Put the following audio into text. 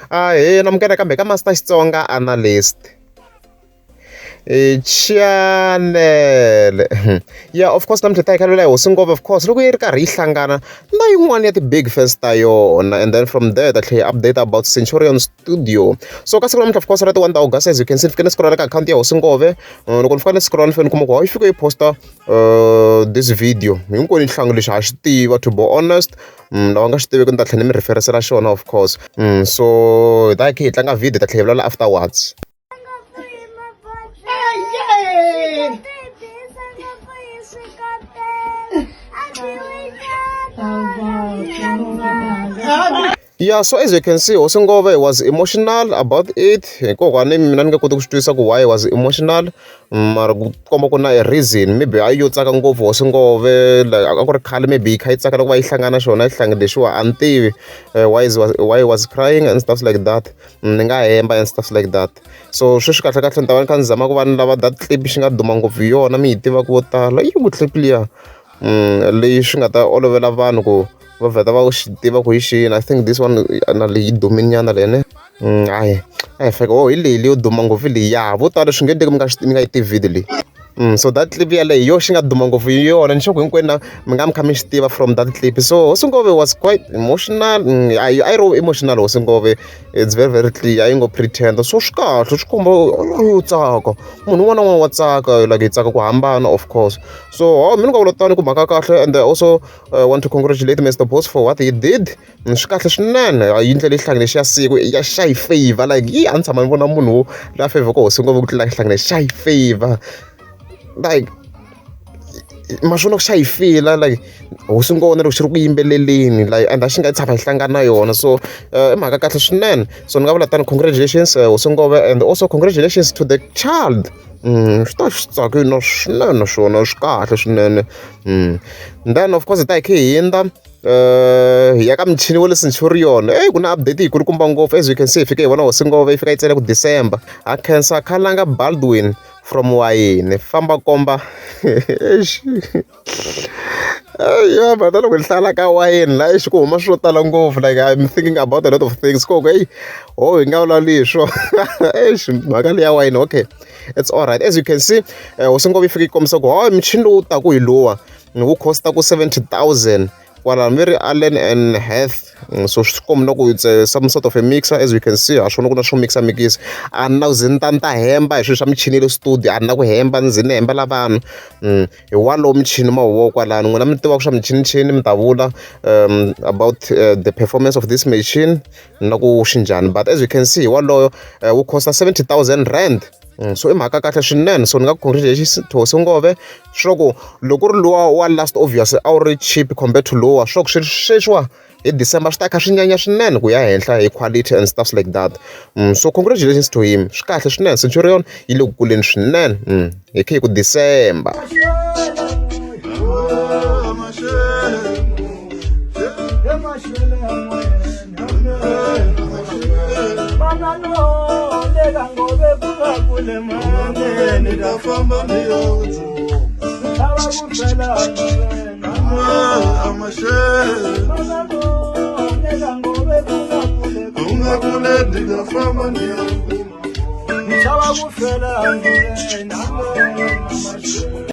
Ahee namukela kambe ka Master Xitsonga Analyst chanele ya of course namuntlha hi ta hi kha hi hosi ngopfu of course loko yi ri karhi yi hlangana na yin'wana ya ti-big fans ta yona and then from there ta tlhela yi update about Centurion Studio so ka siku namuntlha of course ra ti-1 ta August as you can see ni fike ni scroll ka akhawunti ya hosi ngove loko ni fika ni scroll ni fike ni kuma ku yi fike yi posta this video hinkwenu xihlangi lexi ha xi tiva to be honest lava nga xi tiveki ni ta tlhela ni mi referisela xona of course so hi ta kha hi tlanga video hi ta tlhela hi vulavula afterwards. Yeah, so as you can see, Hosi Ngove was emotional about it. Hikokwani mina ni nga koti ku swi twisisa ku why he was emotional. Mara ku komba ku na a reason maybe a yo tsaka ngopfu Hosi Ngove like a ku ri khale maybe yi kha yi tsaka loko va yi hlangana xona xihlangi lexiwa a ni tivi why is why he was crying and stuff like that. Ni nga hemba and stuff like that. So sweswi kahlekahle ni ta va ni kha ni zama ku va ni lava that clip xi nga duma ngopfu hi yona mi yi tivaka vo tala. I ku clip liya leyi swi nga ta olovela vanhu ku va vheta va xi tiva ku hi xini. I think this one na leyi yi dumile nyana leyi ne hayi a hi fake oh hi leyi leyo duma ngopfu leyi ya vo tala swi nge endleki mi nga mi nga yi tivi video leyi. So that clip yaleyo hi yona xi nga duma ngopfu hi yona ni sure ku hinkwenu na mi nga mi kha mi xi tiva from that clip. So Hosi Ngove was quite emotional a yi a yi ri emotional Hosi Ngove it's very very clear a yi ngo pretend so swi kahle swi komba yo tsaka munhu un'wana na un'wana wa tsaka like hi tsaka ku hambana of course so ho mina ni nga vula tani ku mhaka ya kahle and I also want to congratulate Mr Boss for what he did swi kahle swinene yi ndlela xihlangi lexi xa siku ya xa yi favor like yi a ni tshama ni vona munhu wo la favor ku hosi ngopfu ku tlula xihlangi lexi xa yi favor like ma swi vona ku xa yi fila like hosi ngopfu na loko xi ri ku yimbeleleni like and a xi nga tshama xi hlangana na yona so i mhaka kahle swinene so ni nga vula tani congratulations hosi ngove and also congratulations to the child swi ta swi tsakile swinene swona swi kahle swinene then of course hi ta hi kha hi hundza hi ya ka michini wa le Centurion eyi ku na update yi kulukumba ngopfu as you can see hi fike hi vona hosi ngove yi fika yi tsale ku December ha khensa Khalanga Baldwin from wayini famba komba exi ya mhata loko ni hlala ka wayini la exi ku huma swilo tala ngopfu like I'm thinking about a lot of things ko ku eyi ho hi nga vulavuli hi swona exi mhaka leya wayini okay it's alright as you can see hosi ngove yi fike yi kombisa ku hayi michini lowu taku hi lowa wu cost-a ku 70,000 kwalano ve ri Allen and Heath so swi komba ku it's some sort of a mixer as you can see ha swona ku na swo mixer mikisa a ni na ku ze ni ta ni ta hemba hi swilo swa michini ya le studio a ni na ku hemba ni ze ni hembela vanhu hi walowo michini ma wu kwalano n'wina mi tivaka swa michinichini mi ta vula about the performance of this machine na ku xi njhani but as you can see hi waloyo wu cost 70,000 rand. So i mhaka kahle swinene so ni nga ku congratulations to Hosi Ngove swa ku loko ku ri luwa wa last obvious a wu ri cheap compared to lowa swa ku sweswiwa hi December swi ta kha swi nyanya swinene ku ya henhla hi quality and stuffs like that so congratulations to him swi kahle swinene Centurion yi le ku kuleni swinene hi khe hi ku December.